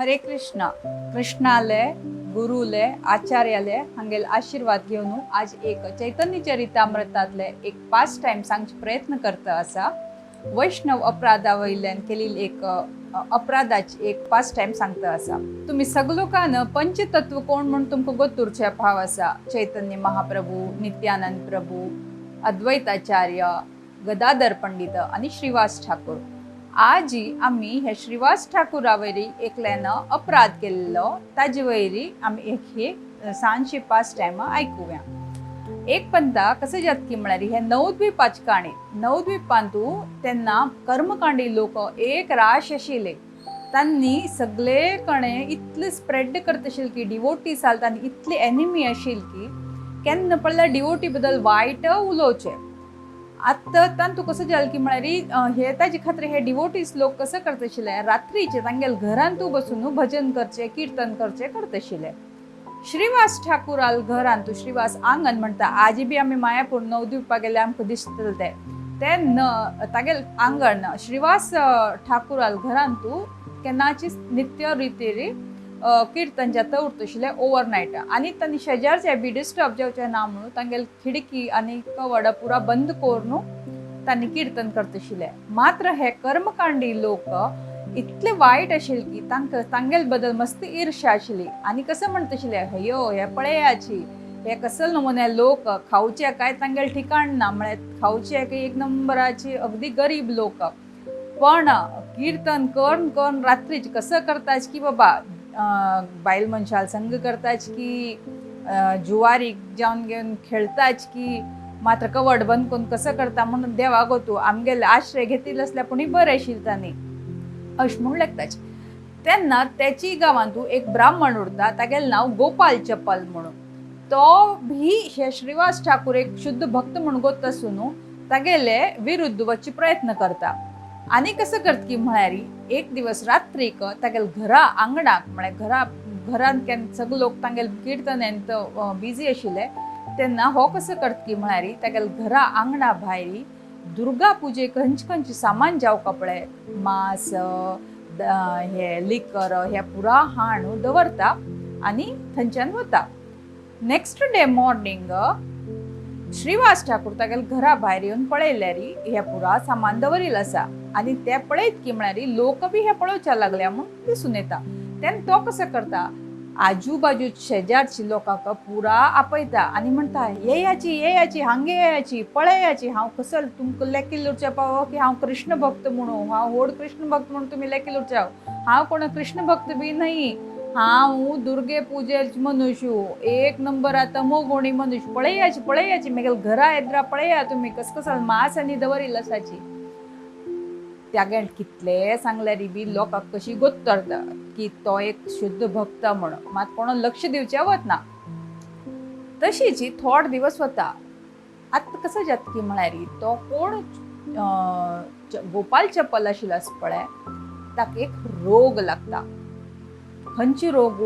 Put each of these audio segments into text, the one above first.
हरे कृष्णा. कृष्णाले, गुरुले, आचार्याले हांगेल आशीर्वाद घेवन आज एक चैतन्य चरितामृतांतले एक पास टायम सांगचे प्रयत्न करता आसा. वैष्णव अपराधा वयल्यान केलेली एक अपराधाची एक पास टायम सांगता आसा. तुम्ही सगलोकान पंचतत्व कोण म्हूण तुमकां गोत्तुरचे भाव आसा. चैतन्य महाप्रभू, नित्यानंद प्रभू, अद्वैताचार्य, गदाधर पंडित आनी श्रीवास ठाकूर. आजी आमी हे श्रीवास ठाकुरा वयरी एकल्यान अपराध केल्लो ताजे वयरी आमी एक ही सांजची पास टायम आयकुया. एक पंता कसं जातकी म्हळ्यार हे नवद्वीपाची काणी. नवद्वीपांतू तेन्ना कर्मकांडी लोक एक राश आशिल्ले. तांणी सगळे कणे इतले स्प्रेड करता आशिल्ले की डिवोटी आनी तांणी इतली एनिमी आशिल्ली की केन्ना पळल्यार डिवोटी बद्दल वायट उलोवचें. आतां तांतू कसं जालें की म्हळ्यार हे ताजे खातीर हे डिवोटीज लोक कसं करता आशिल्ले, रात्रीचे तांगेले घरांतू बसून भजन करचे, किर्तन करचे करता आशिल्ले. श्रीवास ठाकुराल घरांतू श्रीवास आंगण म्हणटा, आजी बी आमी मायापूर नवद्वीपा गेले आमकां दिसतले ते ते न तागेल आंगण श्रीवास ठाकुराल घरांतू केन्नाची नित्य रितीरी किर्तन जाता उरता आशिल्लें ओवरनायट. आनी तांणी शेजारचे बी डिस्टर्ब जावचें ना म्हणून तांगेले खिडकी आनी कवड पुरा बंद करून तांणी किर्तन करता आशिल्ले. मात्र हे कर्मकांडी लोक इतले वायट आशिल्ले की तांकां तांगेल बद्दल मस्त ईर्ष्या आशिल्ली आनी कसं म्हणटा आशिल्ले, हयो हे पळयाची हे कसले नमुने लोक, खावचे काय तांगेले ठिकाण ना, म्हळ्यार खावचे काय एक नंबराची अगदी गरीब लोक, पण कीर्तन करून करून रात्रीच कसं करताच की बाबा बायल मनशाल संग करताच की जुवारीक जावन घेवन खेळताच की मात्र कवड बंद करून कसं करता म्हणून देवा गो तूं आमगेले आश्रय घेतिल्ले आसल्यार पुणी बरें आशिल्लें तांणी अशें म्हूण लेखताच. तेन्ना तेची गांवांतू एक ब्राह्मण उरता, तागेलें नांव गोपाल चप्पल म्हणून. तो भी हे श्रीवास ठाकूर एक शुद्ध भक्त म्हूण गोत आसून तागेले विरुद्ध वचचे प्रयत्न करता. आनी कसं करता की म्हळ्यार एक दिवस रात्रीक तागेले घरा आंगणाक म्हळ्यार घरा घरांत केन्ना सगळे लोक तांगेले किर्तनेंत बिजी आशिल्ले तेन्ना हो कसं करता की म्हळ्यार तागेले घरा आंगणा भायर दुर्गा पुजेक खंयचे खंयचे सामान जावका पळय मांस हे लिकर हे पुरा हाणून दवरता आनी थंयच्यान वता. Next day morning Shrivas Thakur तागेले घरा भायर येवन पळयल्यार हे पुरा सामान दवरिल्लें आसा आनी ते पळयत की म्हळ्यार लोक बी हे पळोवच्या लागल्या म्हूण दिसून येता. तेन्ना तो कसो करता, आजू बाजू शेजारची लोकांक पुरा आपयता आनी म्हणटा, येयाची येयाची हांगे येयाची पळयाची, हांव कसल तुमकां लेखी उरचे पावो की हांव कृष्ण भक्त म्हणून, हांव व्हड कृष्ण भक्त म्हणून तुमी लेखी उरचे. हांव कोण कृष्ण भक्त बी न्हय, हांव दुर्गे पुजेच मनुष्य, एक नंबर आतां मोगोणी मनुष्य. पळयाची पळयाची मेगेल घरा येद्रा पळया तुमी कस कसल मांस आनी दवरिल्लो आसाची. त्यागे कितले सांगल्यार बी लोकांक कशी गोत्तरता की तो एक शुद्ध भक्त म्हण, मात कोण लक्ष दिवचें वतना. तशीच थोडे दिवस वता. आतां कसं जाता की म्हळ्यार तो कोण गोपाल चप्पल आशिल्लो आसा पळय ताका एक रोग लागता. खंयची रोग,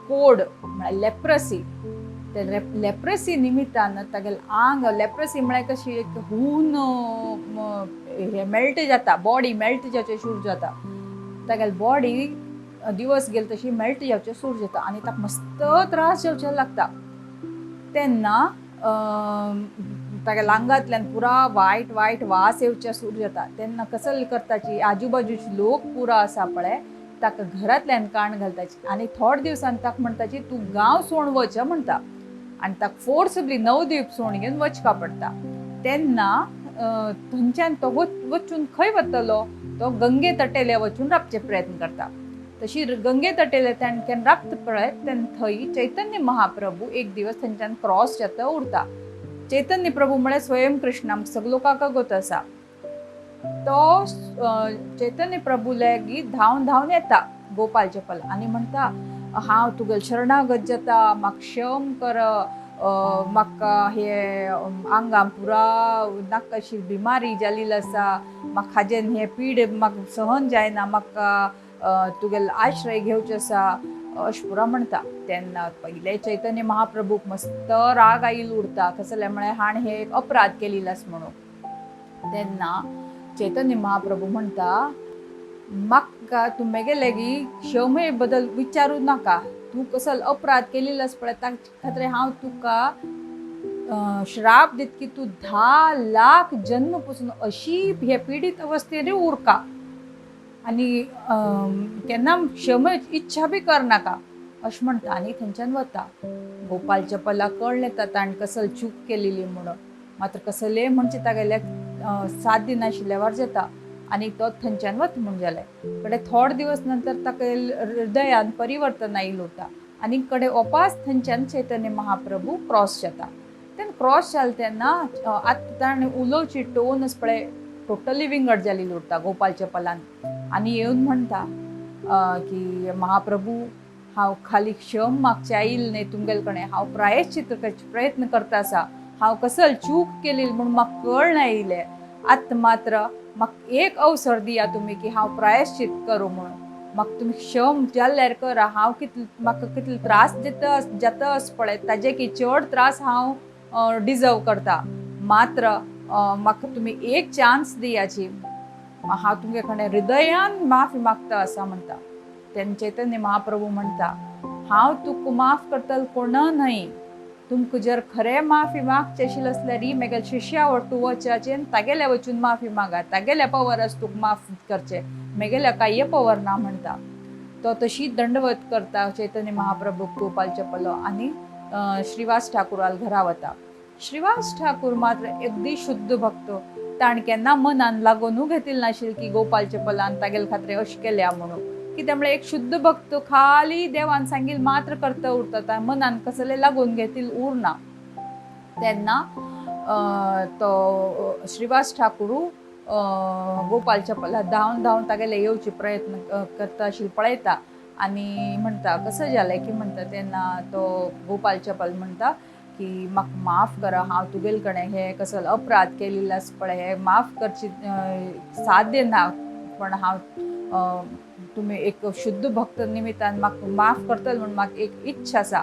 कोड म्हळ्यार लेप्रसी. ते लेप्रसी निमित्तान तागेले आंग, लेप्रसी म्हळ्यार कशी एक हून हे मेल्ट जाता, बॉडी मेल्ट जावचें सुरू जाता. तागेले बॉडी दिवस गेले तशी मेल्ट जावचें सुरू जाता आनी ताका मस्त त्रास जावचे लागता. तेन्ना तागेल्या आंगांतल्यान पुरा वायट वायट वास येवचे सुरू जाता. तेन्ना कसल करताची आजू बाजूचे लोक पुरा आसा पळय ताका घरांतल्यान काण घालताची आनी थोडे दिवसान ताका म्हणटाची तूं गांव सोड वच म्हणटा आनी ताका फोर्सबली नवद्वीप सोड घेवन वचपा पडटा. तेन्ना थंयच्यान तो वचून खंय वतलो, तो गंगे तटेले वचून राबचे प्रयत्न करता. तशी गंगे तटेले केन्ना राबता पळय तेन्ना थंय चैतन्य महाप्रभू एक दिवस थंयच्यान क्रॉस जाता उरता. चैतन्य प्रभू म्हळ्यार स्वयं कृष्ण, आमकां सगळे लोकांक गोत आसा. तो चैतन्य प्रभू लागीं धांवन धांवन येता गोपाल चपल आनी म्हणटा, हांव तुगेले शरणागत जाता, म्हाका क्षम कर, म्हाका हे आंगां पुरा नाका अशी बिमारी जाल्ली आसा, म्हाका हाजेन हे पीड म्हाका सहन जायना, म्हाका तुगेलो आश्रय घेवचो आसा अशें पुरा म्हणटा. तेन्ना पयले चैतन्य महाप्रभूक मस्त राग आयिल्लो उरता, कसलें म्हळ्यार हाणें हे एक अपराध केलेलो आसा म्हणून. तेन्ना चैतन्य महाप्रभू म्हणटा, म्हाका तूं मेगेले क्षमे बद्दल विचारूं नाका, तूं कसल अपराध केलेलो आसा पळय ताचे खातीर हांव तुका श्राप दित की तूं 10 लाख जन्म पसून अशी हे पिडीत अवस्थेन उरका आनी केन्ना क्षमे इच्छा बी करनाका अशें म्हणटा आनी थंयच्यान वता. गोपाल चपला कळ्ळें ताणें कसल चूक केलेली म्हणून, मात्र कसले म्हणजे तागेल्या 7 दिन आशिल्ल्या जाता आनी तो थंयच्यान वता म्हूण जालें. कडे थोडे दिवस नंतर ताका हृदयान परिवर्तन आयिल्लो उरता आनी कडे ओपास थंयच्यान चैतन्य महाप्रभू क्रॉस जाता. तेन्ना क्रॉस जालें तेन्ना आतां ताणें उलोवची टोन पळय टोटली विंगड जालेली उरता गोपाल चपलान आनी येवन म्हणटा की महाप्रभू हांव खाली क्षम मागचें आयिल्लें न्हय तुमगेले कडेन, हांव प्रायश्चित करचे प्रयत्न करता आसा, हांव कसल चूक केली म्हूण म्हाका कळना आयिल्लें, आतां मात्र म्हाका एक अवसर दिया तुमी की हांव प्रायश्चित करूं म्हणून, म्हाका तुमी क्षम जाल्यार करा, हांव कितले म्हाका कितले त्रास दिता जाता अस पळय ताजे की चड त्रास हांव डिजर्व करता, मात्र म्हाका तुमी एक चान्स दियाची, हांव तुमगे कडेन हृदयान माफी मागता आसा म्हणटा. तेन्ना चैतन्य महाप्रभू म्हणटा हांव तुका माफ करतलो कोण न्हय, तुमकां जर खरें माफी मागचें आशिल्लें आसल्यार मेगेल्या शिश्या वटू वचाचें तागेल्या वचून माफी मागा, तागेल्या पवर आसा तुका माफ करचें, मेगेल्या कांय पवर ना म्हणटा. तो तशी दंडवत करता चैतन्य महाप्रभू गोपाल चपलो आनी श्रीवास ठाकुराल घरा वता. श्रीवास ठाकूर मात्र अगदी शुद्ध भक्त, ताणें केन्ना मनान लागोनू घेतिल्लें नाशिल्लें की गोपाल चपलान तागेले खातीर अशें केल्या म्हणून, कित्याक म्हळ्यार एक शुद्ध भक्त खाली देवान सांगिल्लें मात्र करता उरता, मनान कसलें लागून घेतिल्लें उरना. तेन्ना तो श्रीवास ठाकूर गोपाल चपला धांवन धांवन तागेले येवचे प्रयत्न करता आशिल्लो पळयता आनी म्हणटा कसो जालें की म्हणटा. तेन्ना तो गोपाल चपल म्हणटा की म्हाका माफ करा, हांव तुगेले कडेन हे कसलो अपराध केलेलो आसा पळय हे माफ करचे साध्य ना, पण हांव तुमी एक शुद्ध भक्त निमित्तान म्हाका माफ करतले म्हूण म्हाका एक इच्छा आसा,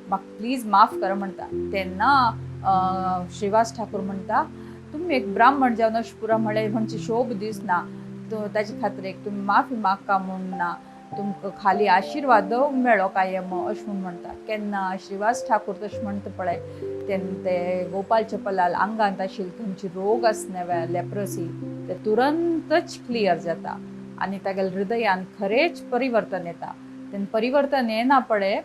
म्हाका प्लीज माफ करा म्हणटा. तेन्ना श्रीवास ठाकूर म्हणटा तुमी एक ब्राह्मण जावन अशें पुरा म्हळें म्हणजे शोभ दिसना, ताजे खातीर एक तुमी माफी मागका म्हूण ना, तुमकां खाली आशिर्वाद मेळो काय अशें म्हूण म्हणटा. केन्ना श्रीवास ठाकूर तशें म्हणटा पळय तेन्ना ते गोपाल चपलाल आंगांत आशिल्ले खंयचे रोग आसना लेप्रसी ते तुरंतच क्लियर जाता आनी तागेल्या हृदयान खरेंच परिवर्तन येता. तेन्ना परिवर्तन येना पळय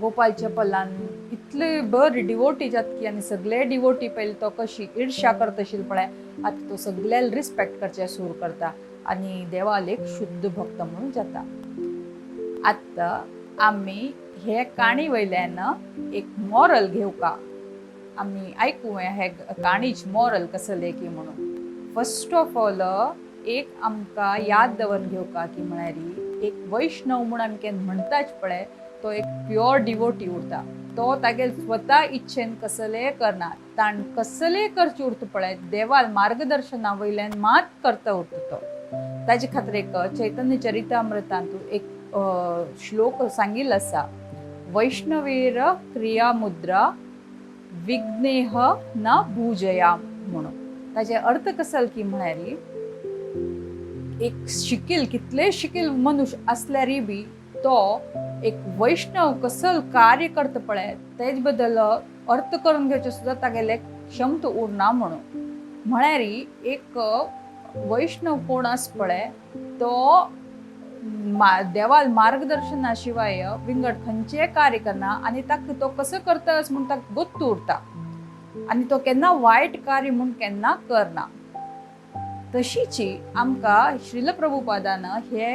गोपाल चपलान इतले बरी डिवोटी जातकी आनी सगळे डिवोटी पयले तो कशी इर्षा करता आशिल्लो पळय आतां तो सगळ्याक रिस्पेक्ट करचें सुरू करता आनी देवाल एक शुद्ध भक्त म्हणून जाता. आतां आमी हे काणी वयल्यान एक मॉरल घेवका, आमी आयकुया हे काणीच मॉरल कसले की म्हणून. फर्स्ट ऑफ ऑल एक आमकां याद दवर घेवका की म्हळ्यार एक वैष्णव म्हूण आमी केन्ना म्हणटाच पळय तो एक प्योर डिवोटी उरता, तो तागेले स्वता इच्छेन कसलें करना, ताण कसलें करचें उरता पळय देवाल मार्गदर्शना वयल्यान मात करता उरता तो. ताजे खातीर एक चैतन्य चरितामृतांतु एक श्लोक सांगिल्लो आसा, वैष्णवेर क्रिया मुद्रा विघ्नेह न भूजया म्हणून. ताजे अर्थ कसल की म्हळ्यार एक शिकील कितले शिकील मनुष्य आसल्यारय बी तो एक वैष्णव कसल कार्य करता पळय तेज बद्दल अर्थ करून घेवचें सुद्दां तागेले क्षमता उरना म्हणून. म्हळ्यार एक वैष्णव कोण आसा पळय तो देवाल मार्गदर्शना शिवाय विंगड खंयचें कार्य करना आनी ताका तो कसो करता अशें म्हूण ताका गोत्त उरता आनी तो केन्ना वायट कार्य म्हूण केन्ना करना. तशीची आमकां श्रील प्रभुपादान हे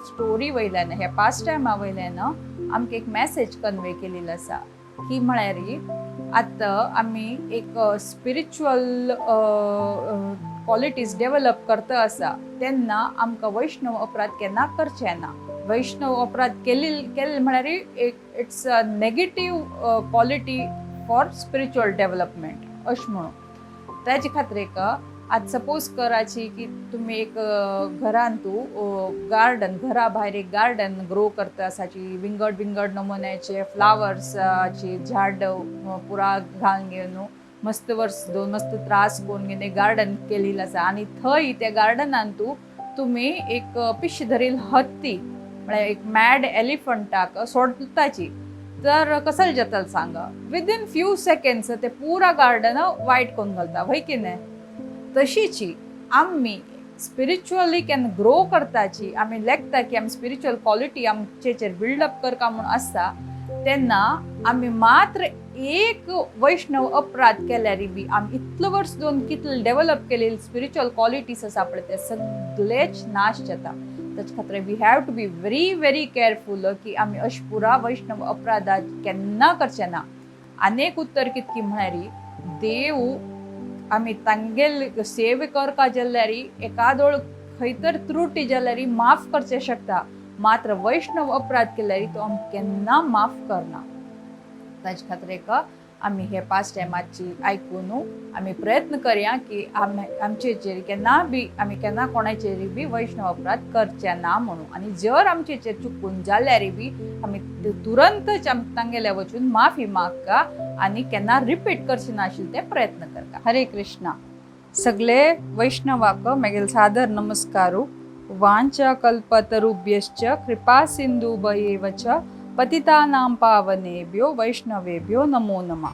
स्टोरी वयल्यान हे पास्ट टायमा वयल्यान आमकां एक मॅसेज कन्वे केलेलो आसा की म्हळ्यार आतां आमी एक स्पिरिच्युअल क्वॉलिटीज डेवलप करता आसा तेन्ना आमकां वैष्णव अपराध केन्ना करचे ना. वैष्णव अपराध केले म्हळ्यार एक it's a negative quality for spiritual development अशें म्हणून. ताजे खातीर एक आतां सपोज कराची की तुमी एक घरान तूं गार्डन घरा भायर एक गार्डन ग्रो करता आसाची विंगड विंगड नमुन्याचे फ्लावर्साची झाड पुरा घालून घेवन मस्त वर्स दोन मस्त त्रास करून घेवन एक गार्डन केलेलं आसा आनी थंय त्या गार्डनान तूं तुमी एक पिश धरील हत्ती म्हळ्यार एक मॅड एलिफंटाक सोडताची तर कसल जातल सांगा. विदीन फ्यू सेकंड्स ते पुरा गार्डन वायट करून घालता, व्हय की न्हय? तशीची आमी स्पिरिच्युअली केन्ना ग्रो करताची, आमी लेखता की आमी स्पिरिच्युअल क्वॉलिटी आमचेचेर बिल्डअप करका म्हूण आसता, तेन्ना आमी मात्र एक वैष्णव अपराध केल्यार बी आमी इतलो वर्स दोन कितले डेवलप केलेली स्पिरिच्युअल क्वॉलिटीज आसा पळय ते सगळेच नाश जाता. ताचे खातीर we have to be very very careful की आमी अशें पुरा वैष्णव अपराधात केन्ना करचे ना. आनी एक उत्तर कितकी म्हळ्यार देव आमी तांगेल सेवे करका जाल्यार एकादोळ खंय तर त्रुटी जाल्यार माफ करचे शकता, मात्र वैष्णव अपराध केल्यार तो आमी केन्ना माफ करना. ताचे खातीर एक आमी हे पास्ट टायमाची आयकून आमी प्रयत्न करया की आमी आमचेचेर केन्ना बी आमी केन्ना कोणाचेर बी वैष्णव अपराध करचे ना म्हणून. आनी जर आमचेचेर चुकून जाल्यार बी आमी तुरंतच आमी तांगेल्या वचून माफी मागता आनी केन्ना रिपीट करचे नाशिल्ले ते प्रयत्न करता. हरे कृष्णा. सगळे वैष्णवाक मागीर सादर नमस्कारू. वांचा कल्पतरुभ्यश्च कृपा सिंधु च पतितानां पावनेभ्यो वैष्णवेभ्यो नमो नमः.